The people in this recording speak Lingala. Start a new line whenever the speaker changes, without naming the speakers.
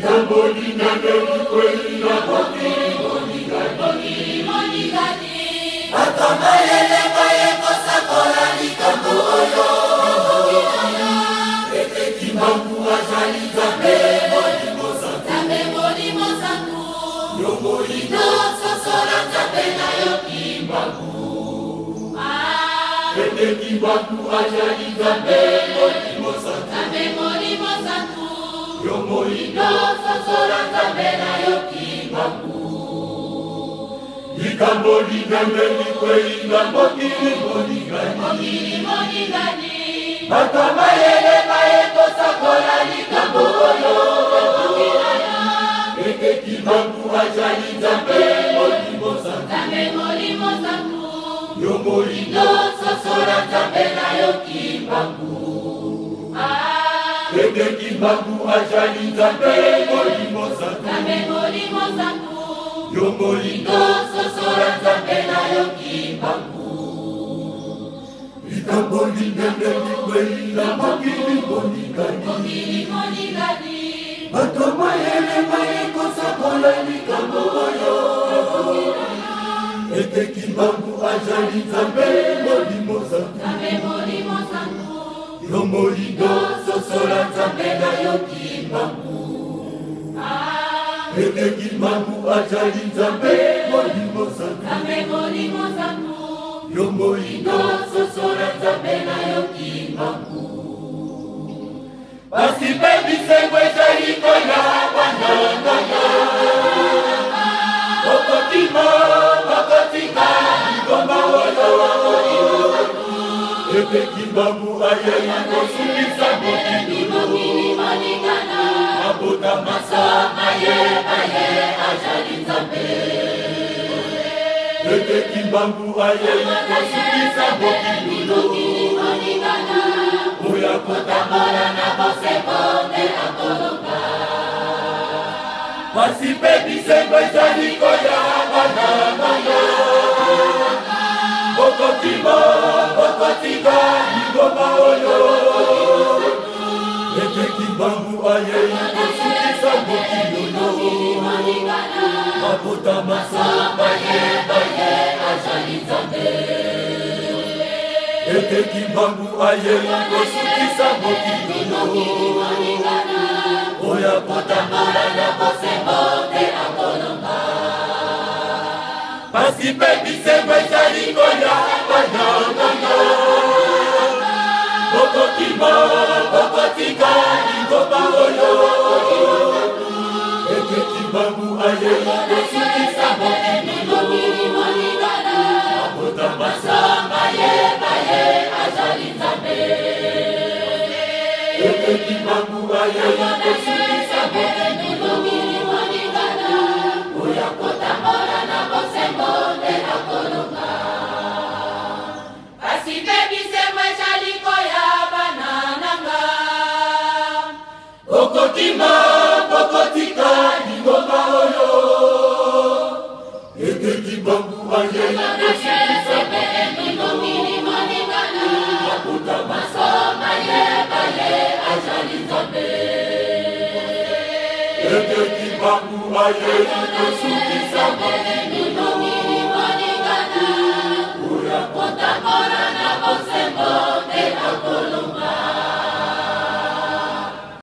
Likambo linene likwei na mokili
moningani. Bato mayele baye kosakola likambo oyo
ete Kimbangu azali Nzambe Molimo Santu.
Nzambe Molimo Santu.
Yo moyindo
sosola Nzambe na yo Kimbangu.
Ete Kimbangu azali Nzambe Molimo Santu.
Nzambe Molimo Santu.
Yo moyindo
sosola Nzambe na yo Kimbangu.
Likambo linene likwei na mokili moningani.
Mokili moningani.
Bato mayele baye kosakola likambo oyo ete Kimbangu azali Nzambe Molimo Santu.
Nzambe Molimo Santu.
Yo moyindo
sosola Nzambe na yo Kimbangu.
Ete Kimbangu azali Nzambe Molimo Santu.
Nzambe Molimo Santu.
Yo moyindo
sosola Nzambe na yo Kimbangu.
Likambo linene likwei na mokili moningani.
Mokili moningani.
Bato mayele baye kosakola likambo oyo ete Kimbangu azali Nzambe Molimo Santu.
Nzambe Molimo Santu.
Yo moyindo sosola Nzambe na yo Kimbangu. Ete Kimbangu azali Nzambe Molimo Santu.
Nzambe Molimo Santu.
Yo moyindo
sosola Nzambe na yo Kimbangu.
Basi mpe bisengo ezali koya bana nanga. Bokokima, bokotika lingomba oyo ete Kimbangu ayei kosukisa mokili oyo. Mabota
masoma ye baye azali Nzambe.
Ete Kimbangu ayei kosukisa mokili oyo. Oyo
akotambola na bosembo nde akolonga.
Pasi mpe bisengo ezali koya bana nanga. Bokokima, bokotika lingomba oyo ete Kimbangu ayei kosukisa mokili oyo. Mabota
masoma ye baye azali Nzambe.
Ete Kimbangu ayei kosukisa mokili oyo. Oyo akotambola
na bosembo nde akolonga.
Pasi mpe bisengo ezali koya bana nanga. Bokokima, bokotika lingomba oyo ete Kimbangu ayei kosukisa mokili oyo. Mabota
masoma ye baye azali Nzambe.
Ete Kimbangu ayei kosukisa mokili oyo.
Oyo akotambola na bosembo nde akolonga. Pasi mpe bisengo ezali koya bana nanga.
Bokokima, bokotika lingomba oyo ete Kimbangu ayei kosukisa
mokili.
Mabota
masoma ye baye azali Nzambe.
Ete Kimbangu ayei kosukisa
mokili. Oyo
akotambola
na bosembo nde akolonga.